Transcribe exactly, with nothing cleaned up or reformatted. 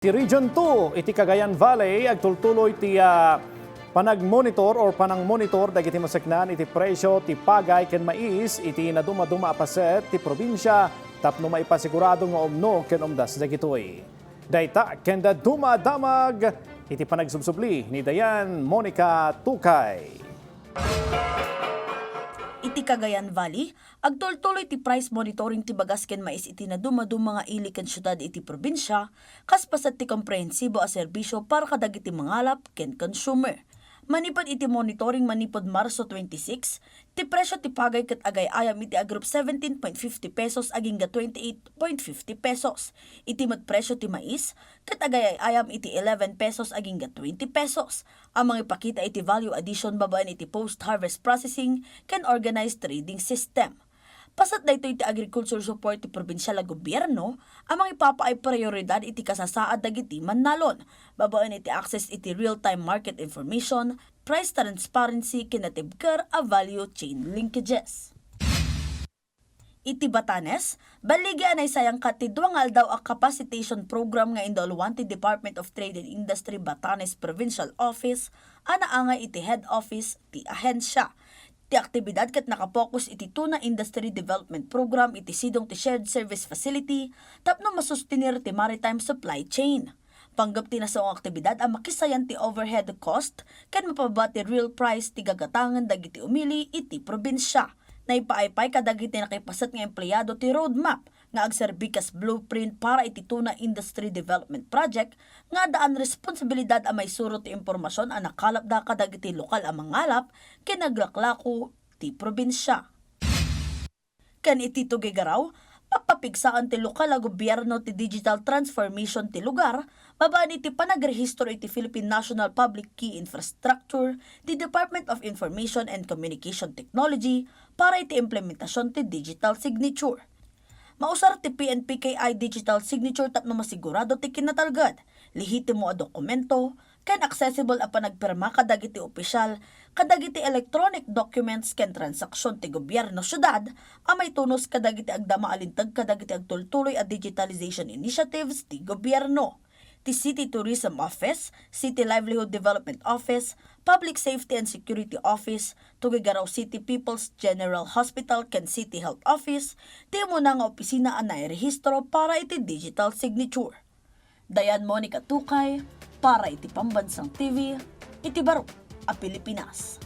Ti Region two iti Cagayan Valley agtultuloy ti, ah, panagmonitor or panangmonitor dagiti maseknan iti presyo ti pagay ken mais iti nadumaduma a paset ti probinsia tapno maipasigurado nga umno ken umdas dagitoy. Dayta ken dadduma a damag iti panagsubsubli ni Dayan Monica Tukay. Iti Cagayan Valley, agtultuloy ti price monitoring ti bagas ken mais iti nadumaduma nga ili ken siudad iti probinsia, kas paset ti komprehensibo a serbisio para kadagiti mangalap ken consumer. Manipud iti monitoring manipud Marso twenty-six, ti presyo ti pagay ket agay-ayam iti agrop seventeen point fifty pesos agingga twenty-eight point fifty pesos. Iti met presyo ti mais ket agay-ayam iti eleven pesos agingga twenty pesos a mangipakita iti value addition babaen iti post-harvest processing ken organized trading system. Paset daytoy ti agriculture support ti probinsial a gobierno a mangipapaay prioridad iti kasasaad dagiti mannalon babaen iti access iti real-time market information, price transparency ken natibker a value chain linkages. Iti Batanes, balligi a naisayangka ti dua nga aldaw a capacitation program nga indauluan ti Department of Trade and Industry Batanes Provincial Office a naangay iti head office ti ahensia. Ti aktibidad ket nakapokus iti Tuna Industry Development Program iti sidong ti Shared Service Facility tapno masustenir ti maritime supply chain. Panggep ti nasao nga aktibidad a makisayan ti overhead cost ken mapababa ti real price ti gagatangen dagiti umili iti probinsia. Naipaay pay kadagiti nakipaset nga empleado ti roadmap nga agserbi kas blueprint para iti Tuna Industry Development Project nga addaan responsibilidad a maisuro ti impormasion a nakalapda kadagiti lokal a mangalap ken aglaklako ti probinsia. Ken iti Tuguegarao, mapapigsaen ti lokal a gobierno ti digital transformation ti lugar babaen iti panagrehistro iti Philippine National Public Key Infrastructure ti Department of Information and Communication Technology para iti implementasion ti digital signature. Mausar ti P N P K I digital signature tapno masigurado ti kinatalged, lehitimo a dokumento, ken accessible a panagpirma kadagiti opisyal kadagiti electronic documents ken transaksyon ti gobierno siudad a maitunos kadagiti agdama a linteg kadagiti agtultuloy a digitalization initiatives ti gobierno. Ti City Tourism Office, City Livelihood Development Office, Public Safety and Security Office, Tuguegarao City People's General Hospital ken City Health Office ti umuna nga opisina a nairehistro para iti digital signature. Dayan Monica Tukay para iti Pambansang T V iti baro a Pilipinas.